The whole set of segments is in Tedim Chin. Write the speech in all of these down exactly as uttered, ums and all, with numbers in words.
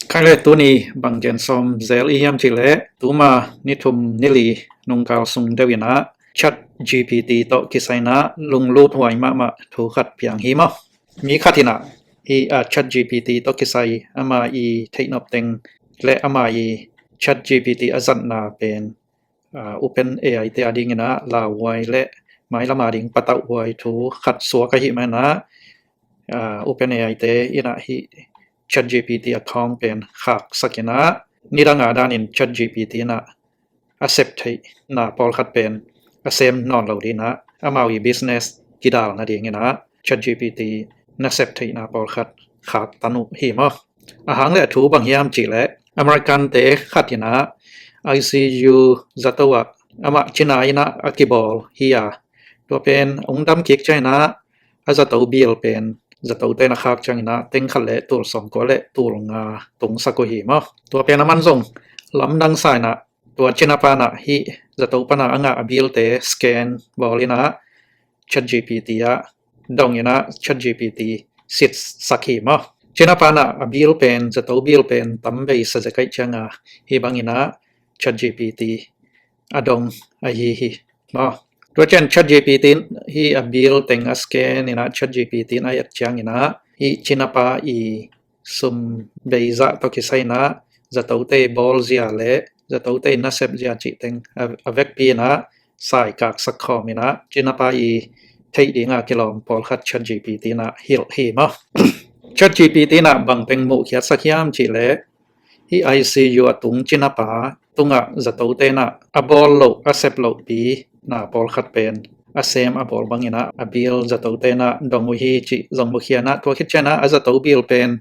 Khai le tuni bang gen sawm zel i hiam cih leh, tuma ni thum ni li nungkal sung deuh in ah ChatGPT tawh kisai in ah lunglut huai mahmah thu khat piang hi maw. Mi khat in ah hi, a, ChatGPT tawh kisai ama i theihnop teng le ama i ChatGPT a zatna pen, a, OpenAI te a ding in ah lauhuai le mailam a ding patauhhuai thu khat suak ahih man ah, a, OpenAI te in ah hi ChatGPT account pen khaksak in ah, nidang a danin ChatGPT in ah a sep theihna pawlkhat pen a sem nawn lo ding in ah, amau i business kidal nading in ah ChatGPT na sep theihna pawlkhat khaktan uh hi maw. A hang le a thu bang hiam cih leh, American te khat in ah ICU zato ah amah cina in ah a kibawl hi a, tua pen hong dam kik ciang in ah a zato bill pen zatote na khak ciang in ah teng khat le tul sawmkua le tul nga tungsak uh hi maw. Tua pen a man zong lamdang sa in ah tua cina pa in ah hi zato pan a a ngah a bill te scan bawl in ah ChatGPT ah dong in ah ChatGPT sitsak hi maw. Cina pa in ah a bill pen, zato bill pen tam bei sa zia kaih ciang a, hi bang in ah ChatGPT a dong ahi hi maw. Tua ciang ChatGPT hi a bill teng a scan in ah ChatGPT in a et ciang in ah hi cina pa i sum beizah tawh kisai in ah zatote bawl zia le zatote nasep zia cih teng a, a vekpi in ah saikaksak khawm in ah cina pa i theih ding a kilawm pawlkhat ChatGPT in ah hilh hi maw. ChatGPT in ah bang teng muhkhiatsak hiam cih leh, hi ICU a tung cina pa tungah zatote in ah a bawl loh, a sep lohpi na pawlkhat pen a sem a bawl bang in ah a bill zatote in ah dong uh hi cih zong mukhia in ah, tua khit ciang in ah a zato bill pen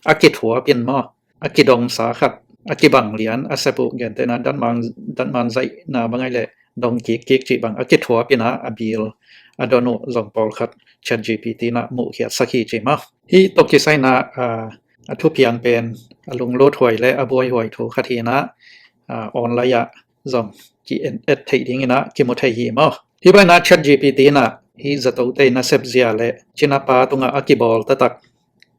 a kithuap in maw, a kidongsa khat, a kibang lian a sep uh, gentehna datman, datman zaihna bang ahih leh dong kikkik cih bang a kithuap in ah a bill a don uh zong pawlkhat ChatGPT in ah muhkhiatsak hi ci maw. Hih tawh kisai in ah, a, a thupiang pen a lunglut huai le a buaihuai thu khat hi in ah, a, online ah zong ki-en et theih ding in ah kimu thei hi maw. Hi bang in ah ChatGPT in ah hi zatote nasep zia le cina pa tungah a kibawl taktak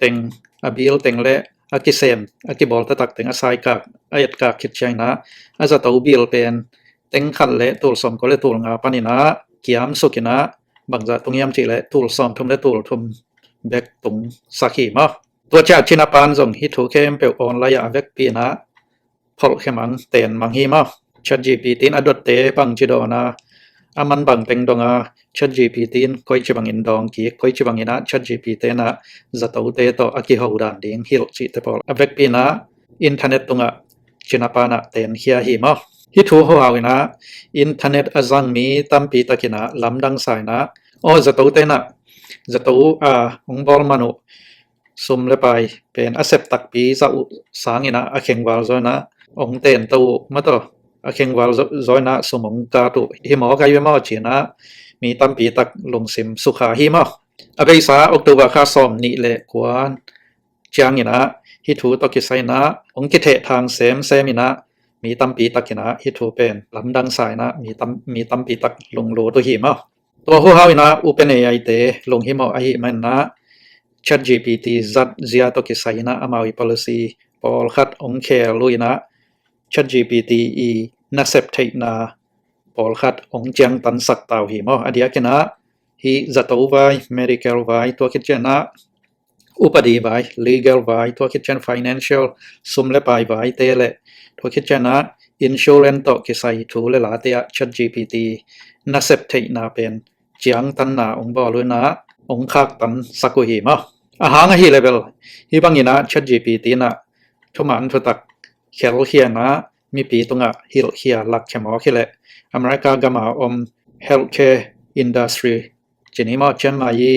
teng, a bill teng le a kisem, a kibawl taktak teng a saikak, a etkak khit ciang in ah a zato bill pen teng khat le tul sawmkua le tul nga pan in ah kiamsuk in ah bangzah tung hiam cih leh tul sawmthum le tul thum bek tungsak hi maw. Tua ciang cina pan zong hih thu khempeuh online ah a vekpi in ah pholh khia mang, ten mang hi maw. ChatGPT in a dotte bangci dawn a, a man bang teng dong a, ChatGPT in koici bangin dawng kik, koici bangin ah ChatGPT in ah zatote tawh a kiho dan ding hilh cihte pawl a vekpi in ah internet tungah cina pa in ah tenkhia hi maw. Hih thu huhau in ah internet a zang mi tampi tak in ah lamdang sa in ah, aw, zatote in ah zato a hong bawl man uh sum le pai pen a sep takpi zah uh sang in ah a khengval zaw in ah hong tento uh maw, tua a khengval zaw, zaw in ah sum hong kat uh hi maw, kai ve maw ci in ah mi tampi tak lungsim sukha hi maw. A beisa October kha sawm nih le kua ciang in ah hih thu tawh kisai in ah hong kithehthang semsem in ah mi tampi tak in ah hih thu pen lamdang sa in ah mi tam, mi tampi tak lunglut uh hi maw. Tua huhau in ah OpenAI te lunghimawh ahih man in ah ChatGPT zat zia tawh kisai in ah amau i policy pawlkhat hong khel uh in ah ChatGPT i nasep theihna pawlkhat hong ciangtansak ta uh hi maw. A diak in ah hih zato vai, medical vai, tua khit ciang in ah upadi vai, legal vai, tua khit ciang financial, sum le pai vaite le tua khit ciang in ah insurance tawh kisai thu le late ah ChatGPT nasep theihna pen ciangtanna hong bawl uh in ah hong khaktansak uh hi maw. A hang ahih leh bel hih bang in ah ChatGPT in ah thuman thutak khelkhia in ah mipi tungah hilhkhia lakkhia mawk hi leh, America gam a om healthcare industry ci ni maw, ciangmai i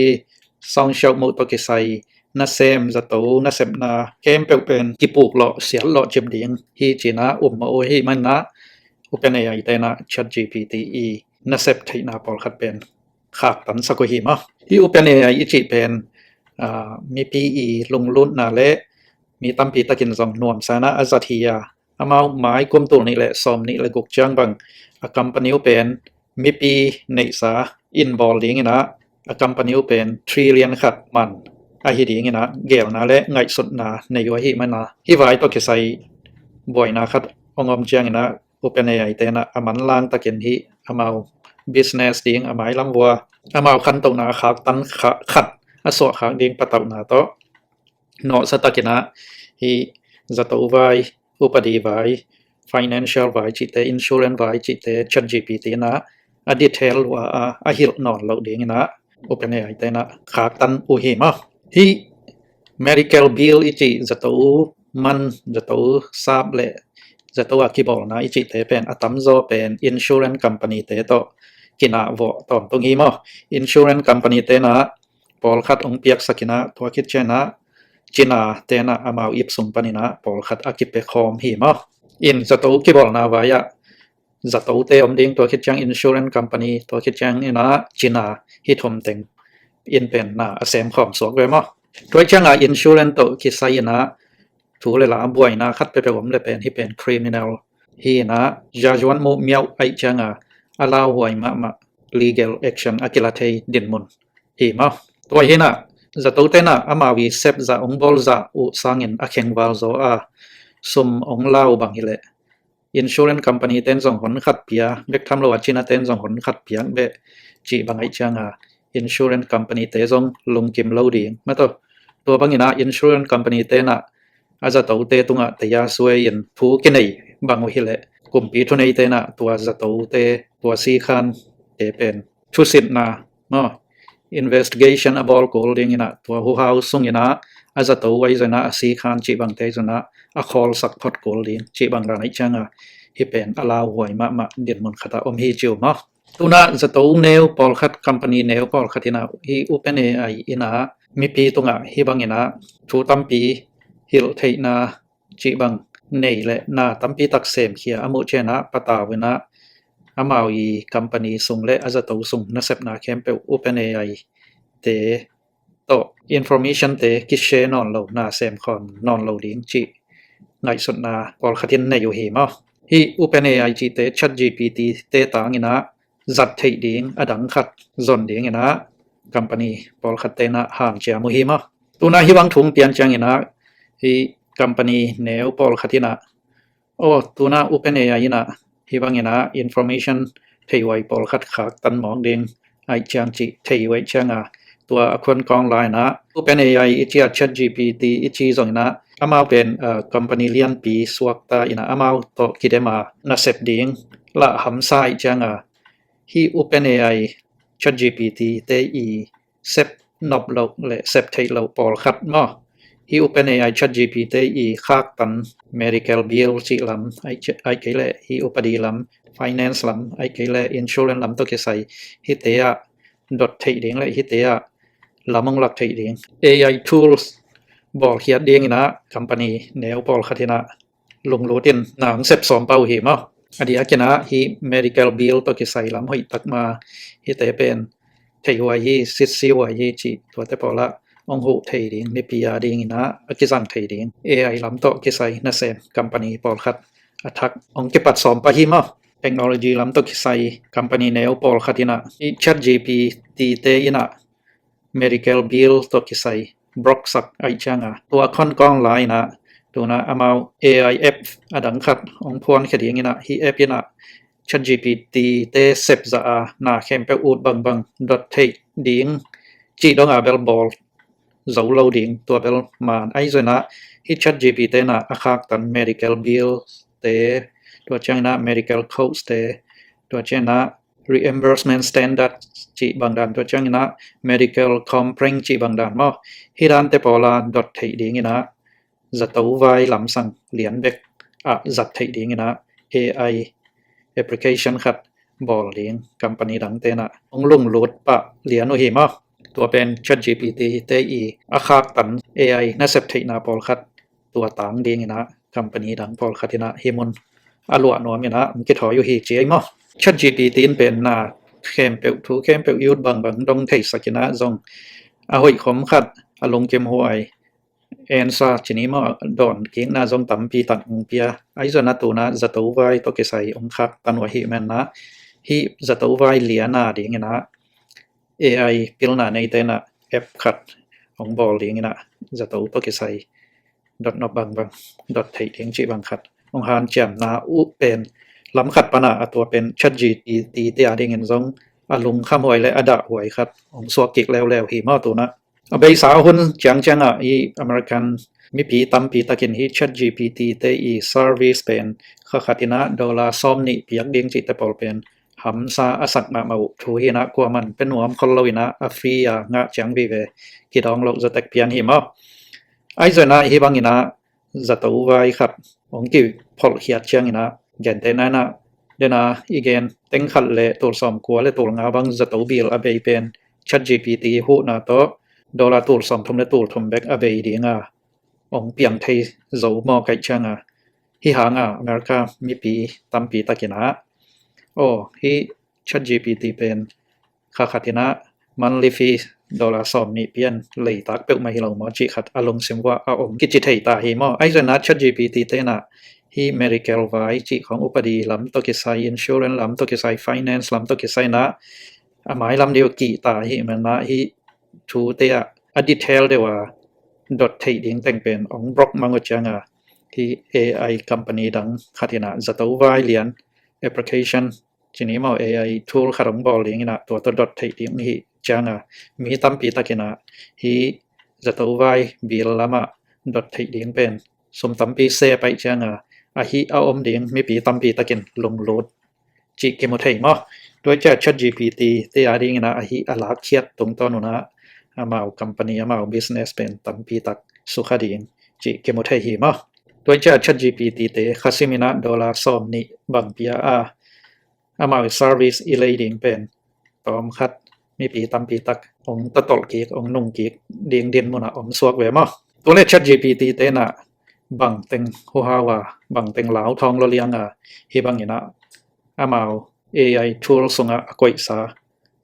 sawngsiauh muh tawh kisai nasem, zato nasepna khempeuh pen kipuk lawh, siat lawh cip ding hi ci in ah um mawk uh ahih man in ah OpenAI te in ah ChatGPT i nasep theihna pawlkhat pen khaktansak uh hi maw. Hih OpenAI i cih pen, aa, mipi i lunglutna le mi tampi takin zong nuamsa in ah a zat hi a, amau mai kum tul nih le sawm nih le guk ciang bang a company uh pen mipi neihsa in bawl ding in ah a company uh pen trillion khat man ahi dingin ah geelna le ngaihsutna nei uh ahih manin ah, hih vai tawh kisai buaina khat hong om ciangin ah, OpenAI te in ah a manlang takin hih amau business ding, a mailam vua amau khantohna a khaktan kha-, khat a suahkhak ding patauhna tawh nawhsa takin ah hih zato vai, upadi vai, financial vai cihte, insurance vai cihte, ChatGPT in ah a detail uh a, a hilh nawn loh dingin ah OpenAI te in ah khaktan uh hi maw. Hih medical bill i cih, zato man, zato sap le zato a kibawlna i cihte pen a tamzaw pen insurance company te tawh kinah vawh tawntung hi maw. Insurance company te in ah pawlkhat hong piaksak in ah, tua khit ciangin ah cina te in ah amau ip sung panin ah pawlkhat a kipia khawm hi maw. In zato kibawlna vai ah zatote om ding, tua khit ciang insurance company, tua khit ciangin ah cina, hih thum teng in pen na a semkhawm suak ve maw. Tua ciang ah insurance tawh kisai in ah thu le la buaina khat peuhpeuh om le pen hih pen criminal hi in ah, judgment mu miauh ahih ciang ah a lauhuai mahmah legal action a kila thei dinmun hi maw. Tua hi in ah zatote in ah amau i sep zah, hong bawl zah uh sangin a khengval zaw a sum hong lau bang hi leh insurance company ten zong hon khat pia bek tham lo a, cina ten zong hon khat piak beh cih bang ahih ciang ah insurance company te zong lungkim lo ding maw. Tua bangin ah insurance company te in ah a zatote tungah taya suai in thu kinei bang uh hi leh kumpi thuneite in ah tua zatote, tua sikhante pen thusitna maw, investigation a bawl kul dingin ah, tua huhau sungin ah a zato ahi zongin ah, a sikhan cih bangte ahi zongin ah a khawlsak phot kul ding cih bang dan ahih ciang ah hih pen a lauhuai mahmah dinmun khat ah om hi ci uh maw. Tu in ah zato neu pawlkhat, company neu pawlkhat in ah hih OpenAI in ah mipi tungah hih bangin ah thu tampi hilh theihna cih bang nei le na tampi tak semkhia a muh ciang ah patau in ah amau i company sung le a zato sung nasepna khempeuh OpenAI te tawh information te kishare nawn lo, na semkhawm nawn lo ding cih ngaihsutna pawlkhat in nei uh hi maw. Hih OpenAI cihte, ChatGPT te tangin ah zat theih ding a dang khat zon dingin ah company pawlkhat te in ah hanciam uh hi maw. Tu in ah hih bang thu hong pian ciangin ah hih company neu pawlkhat in ah, aw, tu in ah OpenAI in ah hih bangin ah information theihuai pawlkhat khaktan mawk ding ahih ciang cih thei uh ahih ciang ah, tua a khuankawng lai in ah OpenAI i ci a, ChatGPT i ci zongin ah amau pen, ah, company lianpi suakta in ah amau tawh kidem a nasep ding lah hamsa ahih ciang ah, hih OpenAI, ChatGPT te i sep nop loh le sep theih loh pawlkhat maw, hih OpenAI, ChatGPT te i khaktan medical bill cih lam, ahih kei leh hih upadi lam, finance lam, ahih kei leh insurance lam tawh kisai hihte ah dot theih ding le hihte ah lam hong lak theih ding AI tools bawlkhiat dingin ah company neu pawlkhat in ah lunglut in na hong sep sawm pah uh hi maw. A diakin ah hih medical bill tawh kisai lam hoih tak mah hihte pen theihuai hi, sitsi huai hi cih tuate pawl ah hong huh thei ding, nipi a dingin ah a kizang thei ding AI lam tawh kisai nasem company pawlkhat a thak hong kipat sawm pah hi maw. Technology lam tawh kisai company neu pawlkhat in ah hih ChatGPT te in ah medical bill tawh kisai broksak ahih ciang ah, tua khuankawng lai in ah tu in ah amau AI app a dang khat hong phuankhia dingin ah, hih app in ah ChatGPT te sep zah a na khempeuh ut bangbang dot theih ding cih dong a bel bawl zo lo ding, tua bel man ahi zongin ah hih ChatGPT in ah a khaktan medical bill te, tua ciangin ah medical codes te, tua ciangin ah reimbursement standard cih bang dan, tua ciangin ah medical complaint cih bang dan maw, hih dante pawl ah dot theih dingin ah zato vai lamsang lian bek ah zat theih dingin ah AI application khat bawl ding company dangte in ah hong lunglut pah lian uh hi maw. Tua pen ChatGPT te i a khaktan AI nasep theihna pawlkhat tua tang dingin ah company dang pawlkhat in ah hih mun a luah nuamin ah hong kithawi uh hi ci ei maw. ChatGPT in pen na khempeuh, thu khempeuh i ut bangbang dong theisak in ah zong a hoih khom khat, a lungkim huai answer ci ni maw, dawnkikna zong tampi tak hong pia. Ahi zongin ah tu in ah zato vai tawh kisai hong khaktan uh ahih manin ah hih zato vai lian a dingin ah AI pilna neite in ah app khat hong bawl ding in ah, zato tawh kisai dot nop bangbang dot theih ding cih bang khat hong hanciamna uh pen lam khat pan ah, a tua pen ChatGPT te a dingin zong a lungkhamhuai le a dahhuai khat hong suak kik leuleu hi maw. Tu-in ah a beisa hun ciangciang ah i American mipi tampi takin hi ChatGPT te i service pen kha khat in ah dollar sawm nih piak ding cihte pawl pen hamsa a sak mahmah uh thu hi in ah, kuaman pe nuam khol lo in ah a free a ngah ciang vive kidawng loh zatek pian hi maw. Ahi zongin ah hih bangin ah zato vai khat hong kipholhkhiat ciangin ah, gentehna in ah, den a i gen teng khat le tul sawm kua le tul nga bang zato bill a bei pen ChatGPT huhna tawh dollar tul sawm thum le tul thum bek a bei ding a hong piang thei zo mawk ahih ciang a, hih hang a America mipi tampi takin ah, aw, hih ChatGPT pen kha khat in ah monthly fee dollar sawm nih pian leitak peuhmah hi lo maw cih khat a lungsim uah a om kici thei ta hi maw. Ahi zongin ah ChatGPT te in ah hih medical vai cih khawng, upadi lam tawh kisai, insurance lam tawh kisai, finance lam tawh kisai in ah a mailam deuh kihta ahih manin ah hih thute ah a detail deuh a dot theih ding teng pen hong block mang uh ciang a, hih AI company dang khat in ah zato vai lian application ci ni maw, AI tool khat hong bawl ding in ah tua tawh dot theih ding hi ciang a, mi tampi takin ah hih zato vai bill lam ah dot theih ding pen sum tampi save ahih ciang a, a hih a om ding mipi tampi takin lunglut cih kimu thei maw. Tua ciang ChatGPT te a dingin ah a hih a lakkhiat tungtawn un ah amau company, amau business pen tampi tak sukha ding cih kimu thei hi maw. Tua ciang ChatGPT te kha sim in ah dollar sawm nih bang pia a, amau service i lei ding pen tawm khat mipi tampi tak hong tatolh kik, hong nung kik ding dinmun ah om suak ve maw. Tu le ChatGPT te in ah bang teng huhau a, bang teng lau thawng lo liang a, hih bangin ah amau AI tool sungah a koihsa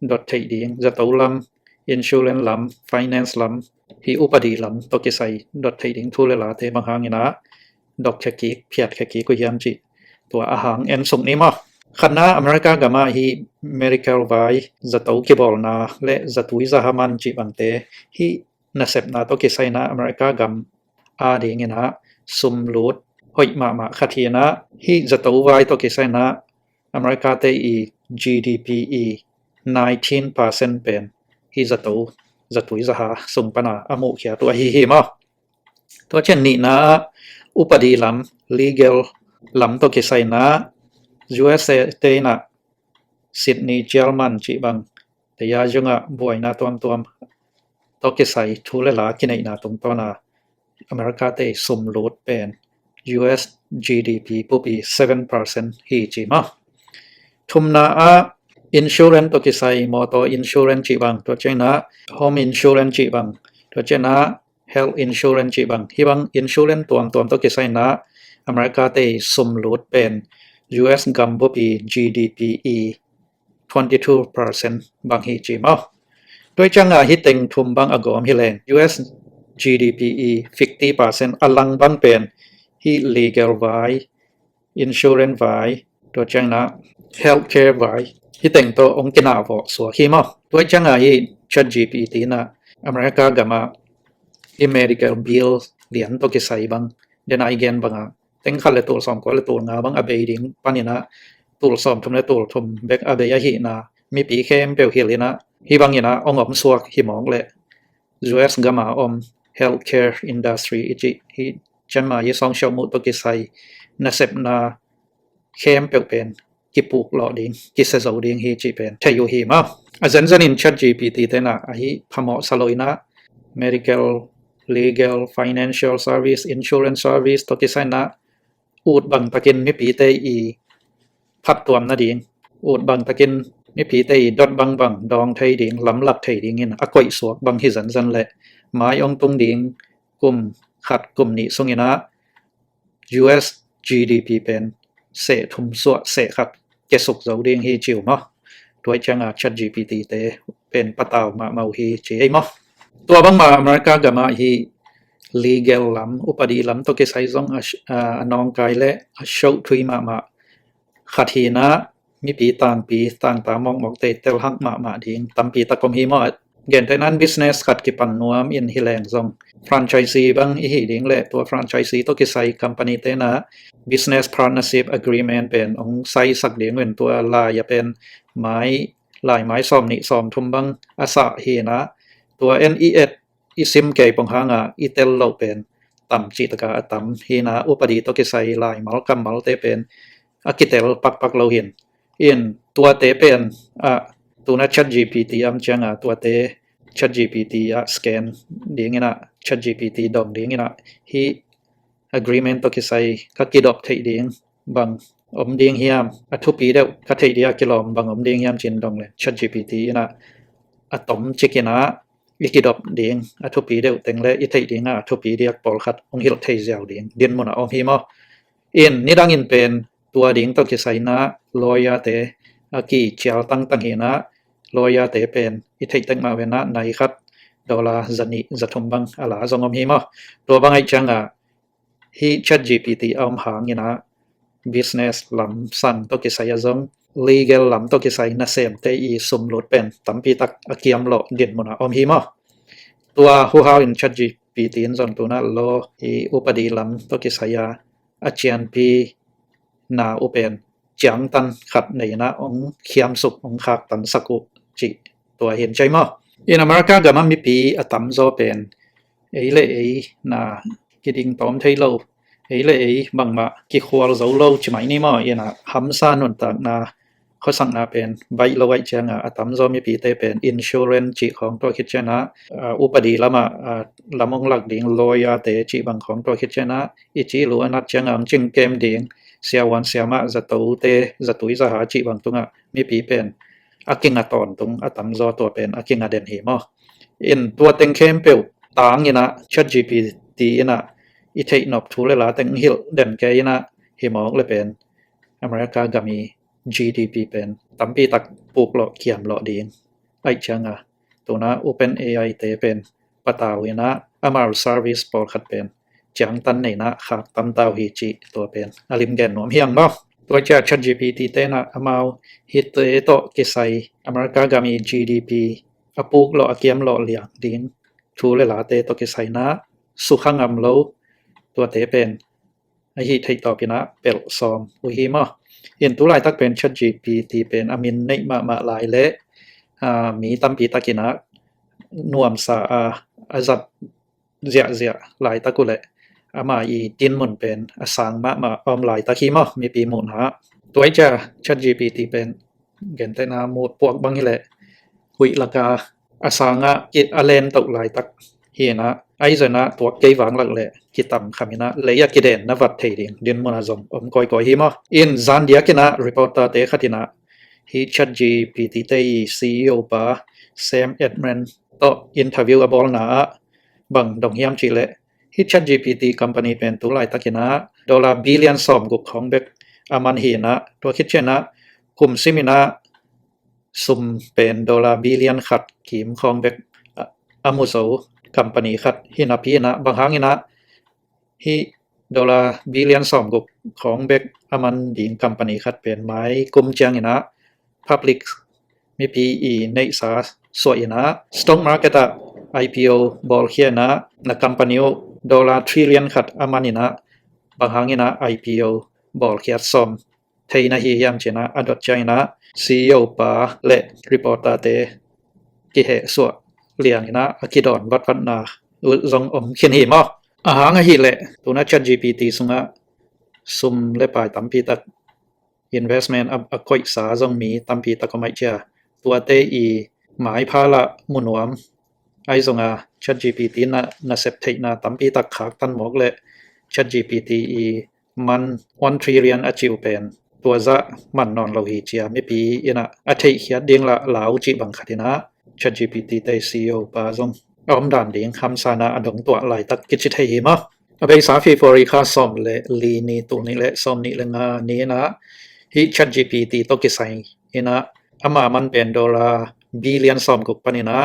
dot theih ding, zato lam, insurance lam, finance lam, hih upadi lam tawh kisai dot theih ding thu le late bang hangin ah dot khia kik, phiat khia kik uh hiam cih tua a hang en suk ni maw. Khatna, America gam ah hih medical vai zato kibawlna le zatui zaha man cih bangte hih nasepna tawh kisai in ah America gam a dingin ah sumlut hoih mahmah khat hi in ah, hih zato vai tawh kisai in ah America te i GDP i nineteen percent pen hih zato, zatui zaha sung pan a a muhkhiat uh ahi hi maw. Tua ciang nihna ah upadi lam, legal lam tawh kisai in ah USA te in ah Sydney jail man cih bang, taya zungah buaina tuamtuam tawh kisai thu le la kineihna tungtawn a America te sumlut pen US GDP pupi seven percent hi ci maw. Thumna ah insurance tawh kisai, motor insurance cih bang, tua ciang in ah home insurance cih bang, tua ciang in ah health insurance cih bang, hih bang insurance tuamtuam tawh kisai in ah America te sumlut pen US gam pupi GDP i twenty two percent bang hi ci maw. Tua ciang a hih teng thum bang a gawm hi leng US GDP i fifty percent a lang bang pen hih legal vai, insurance vai, tua ciang in ah healthcare vai, hih teng tawh hong kinah vawh suak hi maw. Tua ciang a hih ChatGPT in ah America gam ah hih medical bill lian tawh kisai bang, den a i gen bang a teng khat le tul sawm kua le tul nga bang a bei ding panin ah tul sawm thum le tul thum bek a bei ahihna mipi khempeuh hilh in ah, hih bangin ah hong om suak hi mawk leh US gam a om healthcare industry i cih hih cianma i sawngsiau muh tawh kisai nasepna khempeuh pen kipuk lawh ding, kisia zo ding hi cih pen thei uh hi maw. A zenzen in ChatGPT te in ah a hih phamawh sa lo in ah medical, legal, financial service, insurance service tawh kisai in ah ut bang takin mipite i phattuam nading, ut bang takin mipite i dot bangbang dawng thei ding, lamlak thei dingin a koihsuak bang hi zenzen leh mai hong tung ding kum khat kum nih sungin ah US GDP pen seh thum suah seh khat kiasuk zo ding hi ci uh maw. Tua ciang a ChatGPT te pen patau mahmah uh hi ci ei maw. Tua bangmah America gam ah hih legal lam, upadi lam tawh kisai zong a, a, a nawngkai le a shoh thui mahmah khat hi in ah, mipi tangpi tangta mawkmawkte telhak mahmah ding tampi tak om hi maw. Gentehna in business khat kipan nuam in hi leng zong, franchisee bang i hi ding le tua franchisee tawh kisai company te na business partnership agreement pen hong saisak ding uh in, tua lai a pen mai, lai mai sawm nih sawm thum bang a sah hi na, tua en i et i sim kei pong hanga i tel loh pen tam cih taka a tam hi na, upadi tawh kisai laimal kammalte pen a kitel pakpak lo hi in. In tuate pen a, tuna ChatGPT a om cianga tuate ChatGPT a scan ding in a, ChatGPT dong ding in a, hih agreement tawh kisai ka kidop theih ding bang om ding hiam, a thupi deuh ka theih dia kilawm bang om ding hiam ci-in dong le ChatGPT in a, a tom cik in a i kidop ding a thupi deuh teng le i theih dinga a thupi diak pawlkhat hong hilh thei ziau ding dinmun a om hi maw. In nidang in pen tua ding tawh kisai na lawyer te a kicial tangtang hi na, lawyer te pen i theih tek mah ve na, nai khat dollar za nih za thum bang a la zong om hi maw. Tua bang ahih cianga hih ChatGPT a om hang in a business lam sang tawh kisai a zong, legal lam tawh kisai nasemte i sum lut pen tampi tak a kiam lawh dinmun a om hi maw. Tua huhau in ChatGPT in zong tuna law i upadi lam tawh kisai a a cianpi na uh pen ciangtan khat nei in a hong khiamsuk, hong khaktansak uh cih tua hi in ci maw. In America gam a mipi a tamzaw pen ei le ei na kiding tawm thei lo, ei le ei bangmah kikhual zo lo ci mai ni maw. In a hamsa nuntakna khuasakna pen baih lo ahih cianga a tamzaw mipite pen insurance cih khawng, tua khit cianga a, upadi lama a, lam hong lak ding lawyer te cih bang khawng, tua khit cianga i cih lu a nat cianga hong cingkem ding siavuan siamah, zatote, zatui zaha cih bang tungah mipi pen a kinga tawntung a tamzaw tua pen a kinga den hi maw. In tua teng khempeuh tang in a ChatGPT in a i theih nop thu le la teng hilh den kei in a hi mawk le pen America gam i GDP pen tampi tak puklawh kiamlawh ding. Ahih cianga tuna OpenAI te pen patau in a amau service pawlkhat pen ciangtan nei in a khaktan ta uh hi cih tua pen a lim gen nuam hi hang maw. Tua ciang ChatGPT te in a amau hihte tawh kisai America gam i GDP a puklawh a kiamlawh liang ding thu le late tawh kisai in a sukha ngam lo tuate pen ahi theih tawp in a pelh sawm uh hi maw. In tu laitak pen ChatGPT pen a min neih mahmah lai le a, mi tampi tak in a nuamsa a, a zat ziahziah laitak uh le ama i dinmun pen a sang mahmah a om laitak hi maw, mipi muhna. Tua ahih ciang ChatGPT pen gentehna mut puak bang hi le huih laka a sanga a len toh laitak hi in a, ahi zongin a tuak kei vanglak le kitam kham in a lei a kidenna vat thei ding dinmun a zong om kawikawi hi maw. In zan diak in a reporter te khat in a hih ChatGPT te i CEO pa Sam Altman tawh interview a bawlna ah bang dong hiam cih leh, hih ChatGPT company pen tu laitak in a dollar billion sawmguk khawng bek a man hi in a, tua khit ciang a kum sim in a sum pen dollar billion khat kim khawng bek a, a mu zo company khat hi napi in a, bang hang in a hih dollar billion sawmguk khawng bek a man ding company khat pen mai kum ciang in a public mipi i neihsa suah in a stock market ah IPO bawlkhia in a, na company uh dollar trillion khat a man in a, bang hang in a IPO bawlkhiat sawm thei na hi hiam ci in a a dot ciang in a CEO pa le reporter te kiheh suah liang in a a kidawn vatvatna uh zong om khin hi maw. A hang ahih leh tuna ChatGPT sungah sum le pai tampi tak investment a, a koihsa zong mi tampi tak om ahih ciang tuate i maipha lah mu nuam. Ahi zong a ChatGPT na, nasep theihna tampi tak khaktan mawk le ChatGPT i man one trillion a cih uh pen tua zah man nawn lo hi ci a mipi in a a theihkhiat ding lah lau cih bang khat in a ChatGPT te CEO pa zong a omdan ding hamsa in a a dong tuah laitak kici thei hi maw. A beisa February kha sawm le li ni, tul nih le sawm nih le nga ni in a hih ChatGPT tawh kisai in a ama man pen dollar billion sawmguk pan in a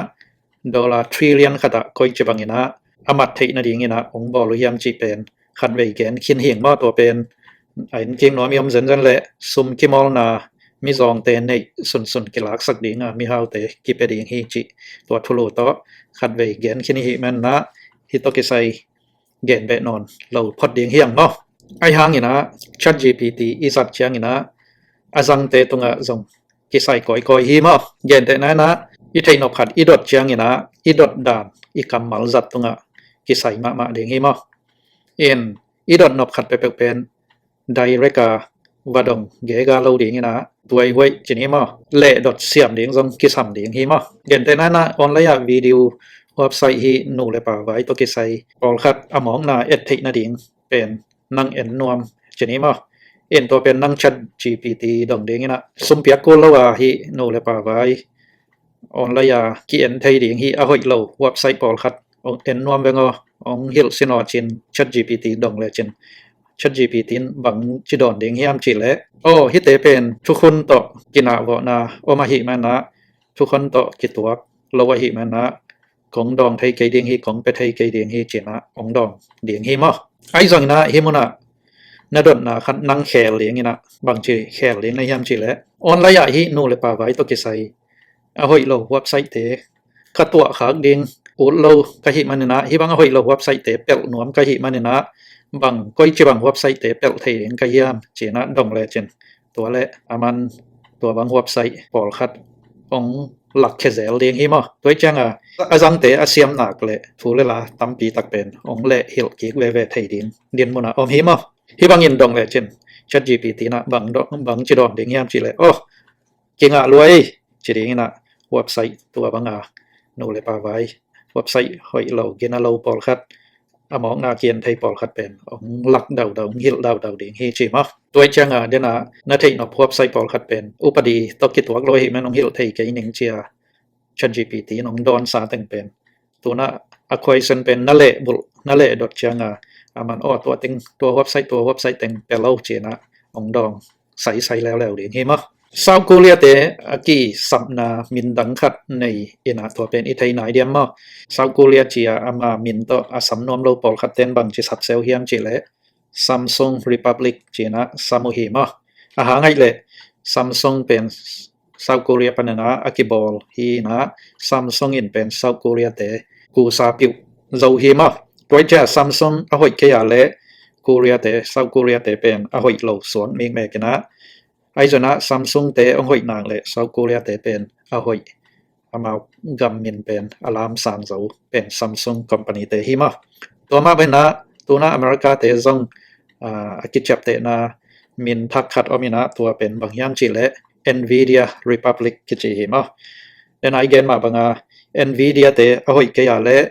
dollar trillion khat ah koici bang in a a mat theih nading in a hong bawl uh hiam cih pen khatvei gen khin hi ing maw. Tua pen a inkim nuam i om zenzen le sum kimawlna mizawngte neih sunsun kilaksak ding a, mihaute kipia ding hi cih tua thulu tawh khatvei gen khin i hih manin ah, hih tawh kisai gen beh nawn lo phot ding hi hang maw. Ahi hangin ah ChatGPT i zat ciangin ah a zangte tungah zong kisai kawikawi hi maw. Gentehna in ah i theih nop khat i dot ciangin ah i dot dan i kammal zat tungah kisai mahmah ding hi maw. In i dot nop khat peuhpeuh pen direct a va dong gega lo dingin ah tuaihuai cin hi maw. Leh dot siam ding zong kisam ding hi maw. Gentehna in ah online ah video website hih nu le pa vai tawh kisai pawlkhat a mawkna et theih nading pen nang en nuam cin hi maw. In tua pen nang ChatGPT dong dingin ah sum piak kul lo a hih nu le pa vai online a ki-en thei ding hih a hoih lo website pawlkhat hong en nuam veng aw, hong hilh sin aw cin ChatGPT dong le cin ChatGPT in bang ci dawn ding hiam cih leh, aw, hihte pen thukhun tawh kinahvawhna om ahih manin ah, thukhun tawh kituak lo ahih manin ah, kong dawng thei kei ding hi, kong pia thei kei ding hi cin ah hong dawng ding hi maw. Ahi zongin ah hih munah na dotna khat nang khel dingin ah bangci khel ding na hiam cih leh, online ah hih nu le pa vai tawh kisai a hoih lo website-te ka tuah khak ding ut lo ka hih manin ah, hih bang a hoih lo website-te pelh nuam ka hih manin ah, bang koici bang website-te pelh thei ding ka hiam cin ah dong le cin, tua le a man tua bang website pawlkhat hong lakkhia zel ding hi maw. Tua hi ciang a, a zangte a siam nak le thu le la tampi tak pen hong leh hilh kik veve thei ding dinmun ah om hi maw. Hih bangin dong le cin ChatGPT in ah bang dong, bang ci dawn ding hiam cih leh, aw, kingah lua ei ci dingin ah website tua bang a nu le pa vai, website hoih lo, gina lo pawlkhat, a mawkna ki-en thei pawlkhat pen hong lak daudau, hong hilh daudau ding hi ci maw. Tua hi ciang a, den a na theih nop website pawlkhat pen upadi tawh kituak lo ahih manin hong hilh thei kei ning ci a, ChatGPT in hong dawnsa teng pen, tu in ah a question pen na leh bulh, na leh dot ciang a, a man, aw, tua teng, tua website, tua website teng pia lo cin ah hong dawng saisai leuleu ding hi maw. South Korea-te a kisapna min dang khat nei in ah, tua pen i thei nai diam maw. South Korea ci a ama min tawh a sam nuam lo pawlkhatte'n bangci sap seu hiam cih leh, Samsung Republic cin ah sam uh hi maw. A hang aih leh Samsung pen South Korea panin ah a kibawl hi in ah, Samsung in pen South Korea-te kusa piuh zo hi maw. Tua hi ciang a Samsung a hoih kei a leh Korea-te, South Korea-te pen a hoih lo suak mikmek in ah, ahi zongin ah Samsung-te hong hoih nak leh South Korea-te pen a hoih, amau gam min pen a lamsang zo pen Samsung company-te hi maw. Tua mah bangin ah tu in ah America-te zong, ah, a kiciaptehna min thak khat om in ah, tua pen bang hiam cih leh Nvidia Republic kici hi maw. Den a i gen mah bang a Nvidia-te a hoih kei a leh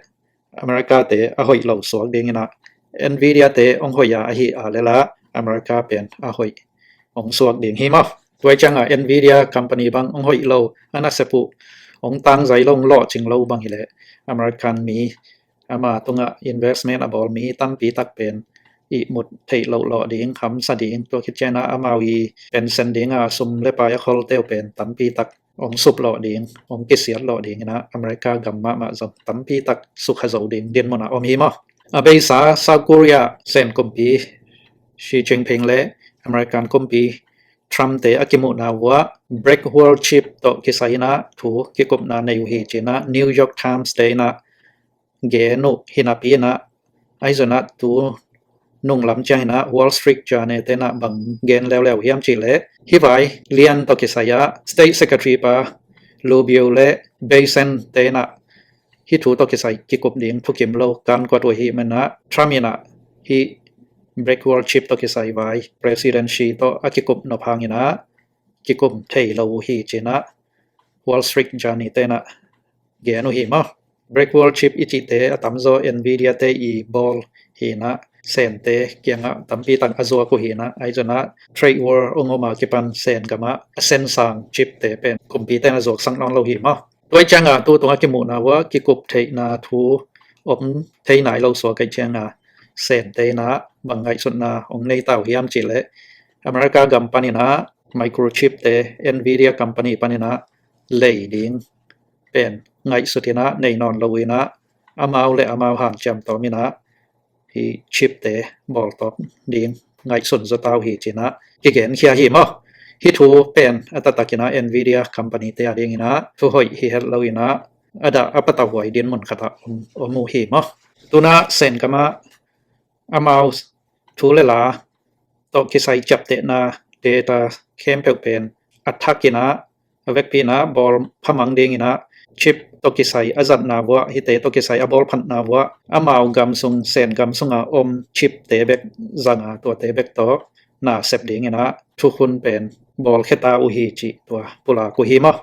America-te a hoih lo suak dingin ah, Nvidia-te hong hoih a, ahih a leh la America pen a hoih hong suak ding hi maw. Tua hi ciang a Nvidia company bang hong hoih lo, a nasep uh hong tangzai lo, hong lawhcing lo bang hi leh, American mi, ama tungah investment a bawl mi tampi tak pen ihmut theih loh lawh ding, hamsa ding, tua khit ciang a amau i pension ding a sum le pai a kholte uh pen tampi tak hong sup lawh ding, hong kisiat lawh dingin ah America gam mahmah zong tampi tak sukha zo ding dinmun ah om hi maw. A beisa South Korea Sen kumpi Xi Jinping le American kumpi Trump-te a kimuhna uh ah Great Wall Chip tawh kisai in ah thu kikupna nei uh hi cin ah New York Times-te in ah gen uh hi napi in ah, ahi zongin ah tu nung lam ciangin ah Wall Street Journal-te in ah bang gen leuleu hiam cih leh, hih vai lian tawh kisai ah State Secretary pa Rubio le Bessent-te in ah hih thu tawh kisai kikup ding thukim lo kan kuat uh ahih manin ah, Trump in ah hih Great Wall Chip tawh kisai vai President Xi tawh a kikup nop hangin ah kikum thei lo uh hi cin ah Wall Street Journal-te in ah gen uh hi maw. Great Wall Chip i cihte a tamzaw Nvidia-te i bawl hi in ah, Sen-te kiangah tampi tak a zuak uh hi in ah, ahi zongin ah trade war hong om a kipan Sen gam ah a sensang chip-te pen kumpite'n a zuaksak nawn lo hi maw. Tua hi ciang a tu tung a kimuhna uh ah kikup theihna thu om thei nai lo suak ahih ciang a, Sen-te in ah bang ngaihsutna hong nei ta uh hiam cih leh, America gam panin ah microchip-te Nvidia company panin ah lei ding pen ngaihsut in ah nei nawn lo in ah, amau le amau hanciam tawm in ah hih chip-te bawltawk ding ngaihsun zaw ta uh hi cin ah kigenkhia hi maw. Hih thu pen a taktakin ah Nvidia company te a dingin ah thu hoih hi het lo in ah a dah a patauhuai dinmun khat ah om, om uh hi maw. Tu-in ah Sen gam ah amau thu le la tawh kisai ciaptehna data khempeuh pen a thakin ah a vekpi in ah bawl phamang dingin ah chip tawh kisai a zatna vuah, hihte tawh kisai a bawlphatna vuah amau gam sung, Sen gam sungah om chip te bek zanga tuate bek tawh na sep dingin ah thukhun pen bawlkhia ta uh hi cih tua pulak uh hi maw.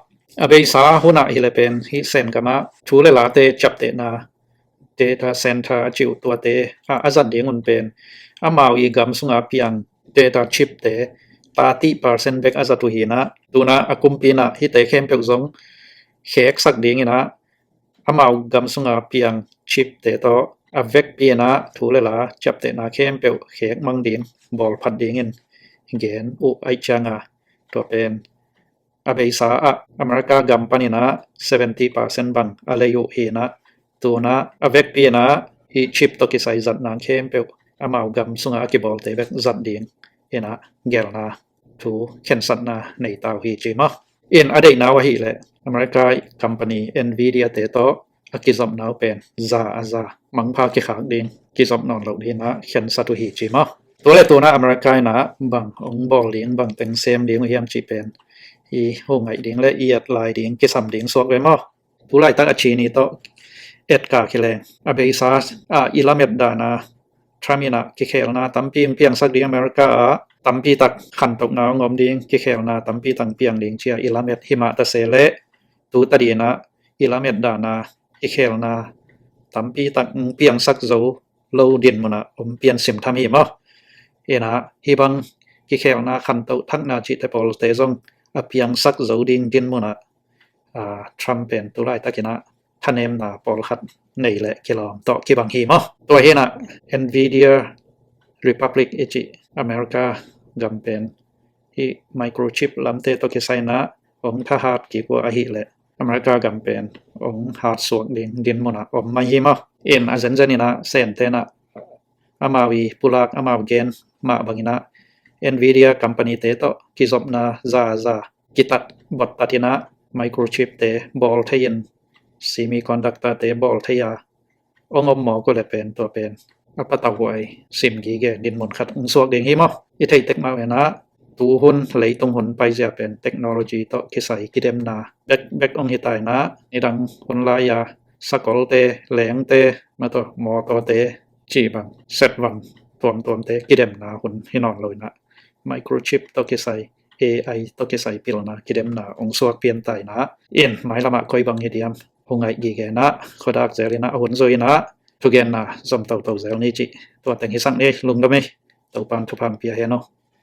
A beisa hun ah hi le pen hih Sen gam ah thu le late ciaptehna data center a cih uh tuate ah a zat ding un pen amau i gam sunga piang data chip te thirty percent bek a zat uh hi in ah, tu-in ah a kumpi in ah hihte khempeuh zong kheksak dingin ah amau gam sunga piang chip te tawh a vekpi in ah thu le la ciaptehna khempeuh khek mang ding, bawlphat dingin gen uh ahih ciangah tua pen a beisa ah America gam panin ah seventy percent bang a lei uh hi in ah, tu-in ah a vekpi in ah hih chip tawh kisai zatna khempeuh amau gam sungah a kibawlte bek zat dingin ah gelna thu khensatna nei ta uh hi ci maw. In a deihna uh ahih leh America company Nvidia te tawh a kizopna uh pen za a za mangpha kikhak ding, kizop nawn loh dingin ah khensat uh hi ci maw. Tua le tu-in ah America in ah bang hong bawl ding, bang teng sem ding uh hiam cih pen i hong ngaih ding le i et lai ding kisam ding suak ve maw. Tu laitak a Chin i tawh et kak hi leng a beisa ah i lamet dan a Trump in ah kikhelna tampi hong piangsak ding, America ah tampi tak khantohna hong om ding, kikhelna tampi tak piang ding ci-a i lamet hi mah ta se leh tu tadin ah i lamet dan a kikhelna tampi tak hong piangsak zo lo dinmun ah om pian sim tham hi maw. In ah hih bang kikhelna khantoh thakna cihte pawlte zong a piangsak zo ding dinmun ah, ah, Trump pen tu laitakin ah thanemna pawlkhat nei le kilawm tawh kibang hi maw. Tua hi in ah Nvidia Republic i cih America gam pen hih microchip lamte tawh kisai in ah hong thahat kik uh ahih leh America gam pen hong hat suak ding dinmun ah om mai hi maw. In a zenzen in ah Sente in ah amau i pulak, amau gen mah bangin ah Nvidia company te tawh kizopna za za kitat bottat in ah microchip te bawl thei in, semiconductor te bawl thei a hong om mawk uh le pen tua pen a patauhuai sim gige dinmun khat hong suak ding hi maw. I theih tek mah uh in ah tuhun leitung hun paizia pen technology tawh kisai kidemna bekbek hong hi ta in ah nidang hun lai-a sakolte, lengte, mataw, mawtawte cih bang, set bang tuamtuamte kidemna hun hi nawn lo in ah microchip tawh kisai, A I tawh kisai pilna kidemna hong suak pian ta in ah, in mailam ah koi bang hi diam hong ngaih gige in ah khuadak zel in ah a hun zui in ah thugenna zom toto zel ni cih tua teng hi sak ni. Lungdam hi. Topa'n thupha hong pia hen aw.